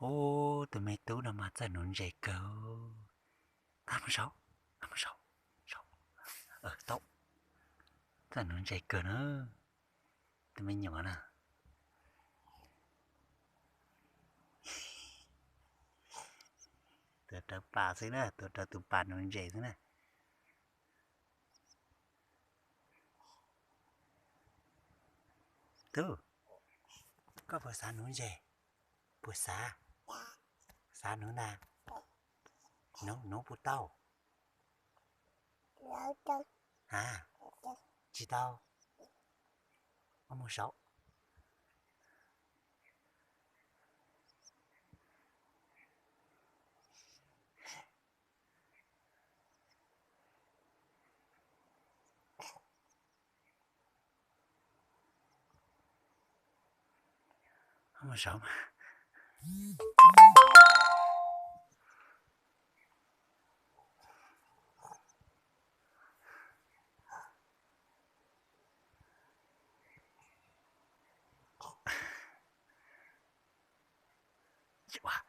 Ub, tus me tub no mas txawj nuv ntses kawg. Mus saum, mus saum, saum, tau, txawj nuv ntses kawg na. Tus me nyuam na, tuav rawv pas xwb na, tuav rawv tus pas nuv ntses xwb na. Tub, koj puas xav nuv ntses? Puas xav? Xav nuv ntag. Nuv, nuv puas tau? A, tsis tau. Mus saum. Mus saum mas.